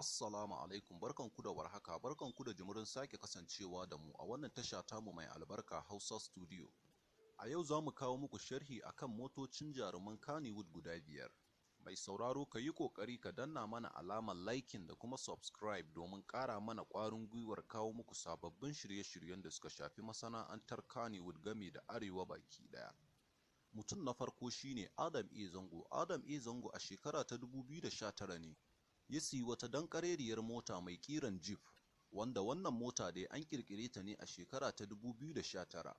Assalamu alaikum, barkanku da warhaka, barkanku da jimirin sake kasancewa da mu a wannan tasha tamu mai albarka, Hausa Studio. A yau za mu kawo muku sharhi akan motocin jaruman Kannywood guda 5. Mai sauraro, ka yi ƙoƙari ka danna mana alamar liking da kuma subscribe domin ƙara mana ƙwarin gwiwar kawo muku sababbin shirye-shiryen da suka shafi masana'antar Kannywood gami da Arewa baki ɗaya. Mutum na farko shine Adam A. Zango. Adam A. Zango a shekara ta 2019 ne ya siyi wata danƙarerriyar mota mai ƙiran Jeep, wanda wannan mota dai an ƙirƙire ta ne a shekara ta 2019,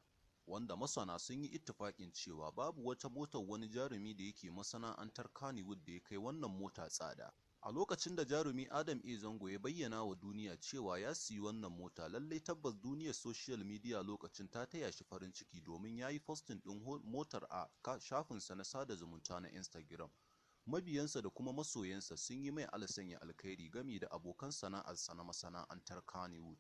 wanda masana sun yi ittifaƙin cewa babu wata motar wani jarumi da yake masana'antar Kannywood da ya kai wannan mota tsada. A lokacin da jarumi Adam A. Zango ya bayyana wa duniya cewa ya siyi wannan mota, lallai tabbas duniyar social media lokacin ta taya shi farin ciki, domin ya yi posting ɗin motar a shafinsa na sada zumunta na Instagram. Mabiyansa da kuma masoyansa sun yi mai Allah sanya alkhairi, gami da abokan sana'arsa na masana'antar Kannywood.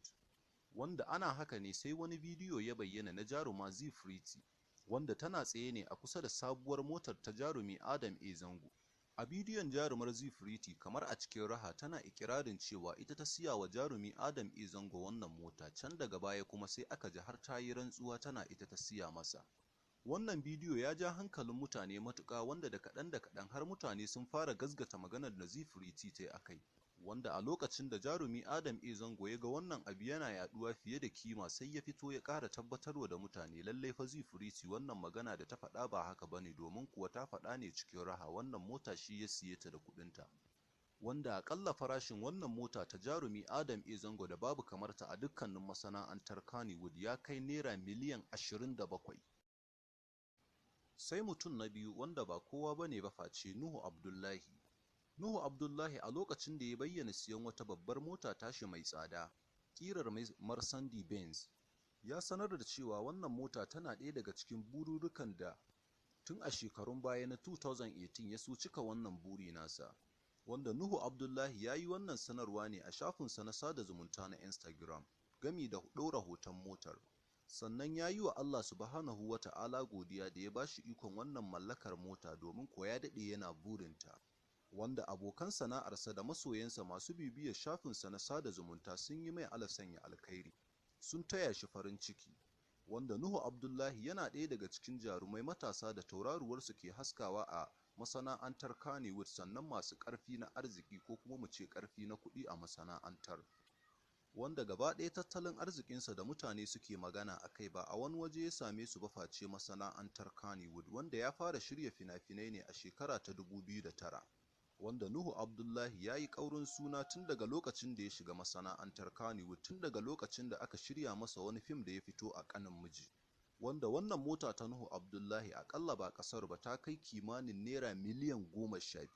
Wanda ana haka ne sai wani bidiyo ya bayyana na jaruma Zee Pretty, wanda tana tsaye ne a kusa da sabuwar motar ta jarumi Adam A. Zango. A bidiyon, jarumar Zee Pretty kamar a cikin raha tana ikirarin cewa ita ta siya wa jarumi Adam A. Zango wannan mota. Can daga baya kuma sai aka ji har ta yi rantsuwa tana ita ta siya masa. Wannan bidiyo ya ja hankalin mutane matuƙa, wanda da kaɗan da kaɗan har mutane sun fara gazgata maganar da Zee Pretty ta yi a kai. Wanda a lokacin da jarumi Adam A. Zango ya ga wannan abu yana yaɗuwa fiye da kima, sai ya fito ya ƙara tabbatarwa da mutane lallai fa Zee Pretty wannan magana da ta faɗa ba haka bane, domin kuwa ta faɗa ne cikin raha, wannan mota shi ya siye ta da kuɗinta. Wanda aƙalla farashin wannan mota ta jarumi Adam A. Zango da babu kamarta a dukkanin masana'antar Kannywood ya kai naira miliyan 27. Sai mutum na biyu, wanda ba kowa ba ne ba face Nuhu Abdullahi. Nuhu Abdullahi, a lokacin da ya bayyana siyan wata babbar mota tashi mai tsada, ƙirar Mercedes Benz, ya sanar da cewa wannan mota tana ɗaya daga cikin bururrukan da tun a shekarun baya na 2018 ya so cika wannan buri nasa. Wanda Nuhu Abdullahi ya yi wannan sanarwa ne a shafinsa na sada zumunta na Instagram, gami da ɗora hoton motar. Sannan ya yi wa Allah Subhanahu wa Ta'ala godiya da ya ba shi ikon wannan mallakar mota, domin kuwa ya daɗe yana burinta. Wanda abokan sana'arsa da masoyansa masu bibiyar shafinsa na sada zumunta sun yi mai Allah sanya alkhairi, sun taya shi farin ciki. Wanda Nuhu Abdullahi yana ɗaya daga cikin jarumai matasa da tauraruwarsu ke haskawa a masana'antar Kannywood, sannan masu ƙarfi na arziki, ko kuma mu ce ƙarfi na kuɗi a masana'antar. Wanda gaba ɗaya tattalin arzikinsa da mutane suke magana a kai ba a wani waje ya same su ba face masana'antar Kannywood, wanda ya fara shirya fina-finai ne a shekara ta 2009. Wanda Nuhu Abdullahi ya yi ƙaurin suna tun daga lokacin da ya shiga masana'antar Kannywood, tun daga lokacin da aka shirya masa wani fim da ya fito a Ƙanin Miji. Wanda wannan mota ta Nuhu Abdullahi aƙalla ba ƙasar ba ta kai kimanin naira miliyan 12.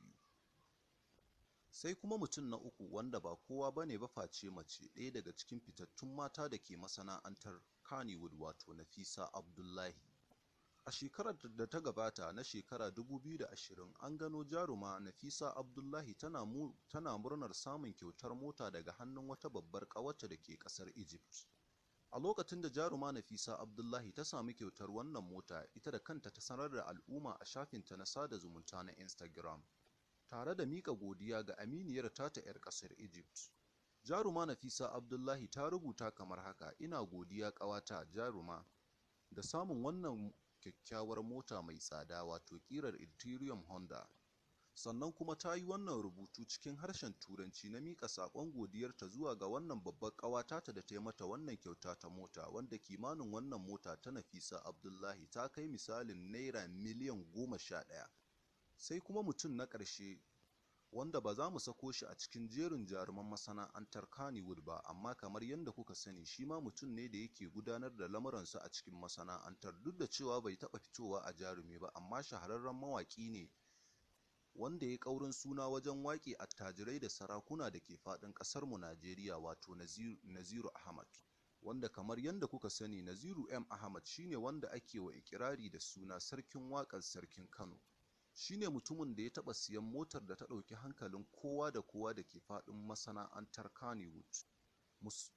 Sai kuma mutum na uku, wanda ba kowa ba ne ba face mace, ɗaya daga cikin fitattun mata da ke masana'antar Kannywood, wato Nafisa Abdullahi. A shekarar da ta gabata na shekara 2020, an gano jaruma Nafisa Abdullahi tana murnar samun kyautar mota daga hannun wata babbar ƙawarta da ke ƙasar Egypt. A lokacin da jaruma Nafisa Abdullahi ta sami kyautar wannan mota, ita da kanta ta sanar da al'umma a shafinta na sada zumunta na Instagram, tare da miƙa godiya ga aminiyar tata 'yar ƙasar Egypt. Jaruma Nafisa Abdullahi ta rubuta kamar haka: "Ina godiya ƙawata jaruma da samun wannan kyakkyawar mota mai tsada, wato ƙirar Interium Honda." Sannan kuma ta yi wannan rubutu cikin harshen Turanci na miƙa saƙon godiyarta zuwa ga wannan babbar ƙawa tata da ta yi mata wannan kyauta ta mota, wanda kimanin wannan mota ta Nafisa Abdullahi ta kai misalin naira miliyan 11. Sai kuma mutum na ƙarshe, wanda ba za mu sako shi a cikin jerin jaruman masana'antar Kannywood ba, amma kamar yadda kuka sani, shi ma mutum ne da yake gudanar da lamuransa a cikin masana'antar, duk da cewa bai taɓa fitowa a jarumi ba, amma shahararren mawaƙi ne wanda ya ƙaurin suna wajen waƙe attajirai da sarakuna da ke faɗin ƙasarmu Najeriya, wato Naziru Ahmad. Wanda kamar yadda kuka sani, Naziru M. Ahmad shine wanda ake wa ikirari da suna Sarkin Waƙar Sarkin Kano. Shi ne mutumin da ya taɓa siyan motar da ta ɗauki hankalin kowa da kowa da ke faɗin masana'antar Kannywood,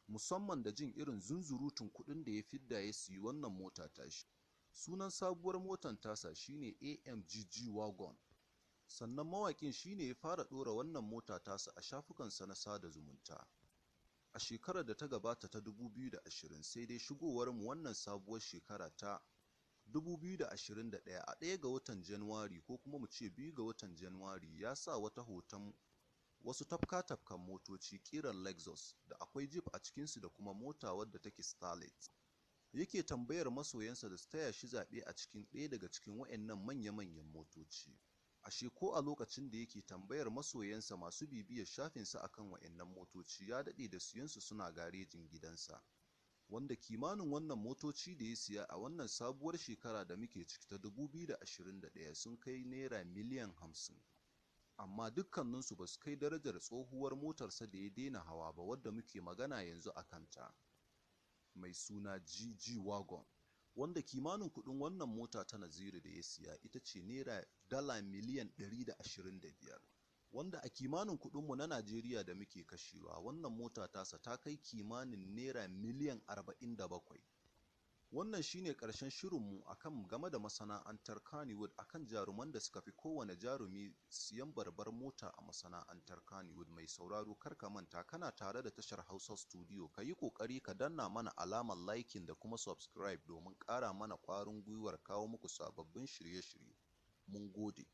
musamman da jin irin zunzurutun kuɗin da ya fidda ya siyi wannan mota tashi. Sunan sabuwar motar tasa shine AMG G-Wagon. Sannan mawaƙin shi ne ya fara ɗora wannan mota tasa a shafukansa na sada zumunta a shekarar da ta gabata ta 2020. Sai dai shigowarmu wannan sabuwar shekara ta 2021 a 1 ga watan Januwari, ko kuma mu ce 2 ga watan Januwari, ya sa wata hoton wasu tafka-tafkan motoci ƙirar Lexus da akwai Jeep a cikinsu da kuma mota wadda take Starlet. Yake tambayar masoyansa da su taya shi zaɓe a cikin ɗaya daga cikin waɗannan manya-manyan motoci. Ashe ko a lokacin da yake tambayar masoyansa masu bibiyar shafinsa akan waɗannan motoci, ya daɗe da siyansu suna garejin gidansa. Wanda kimanin wannan motoci da ya siya a wannan sabuwar shekara da muke ciki ta 2021 sun kai naira miliyan 50. Amma dukkaninsu ba su kai darajar tsohuwar motarsa da ya daina hawa ba, wadda muke magana yanzu a kanta, mai suna GG Wagon, wanda kimanin kuɗin wannan mota ta Naziru da ya siya ita ce naira dala miliyan 125, wanda a kimanin kuɗinmu na Najeriya da muke kashewa, wannan mota tasa ta kai kimanin naira miliyan 47. Wannan shine ƙarshen shirinmu akan game da masana'antar Kannywood, akan jaruman da suka fi kowane jarumi siyan babbar mota a masana'antar Kannywood. Mai sauraro, kar ka manta kana tare da tashar Hausa Studio, ka yi ƙoƙari ka danna mana alamar liking da kuma subscribe domin ƙara mana ƙwarin gwiwar kawo muku sababbin shirye-shirye. Mun gode.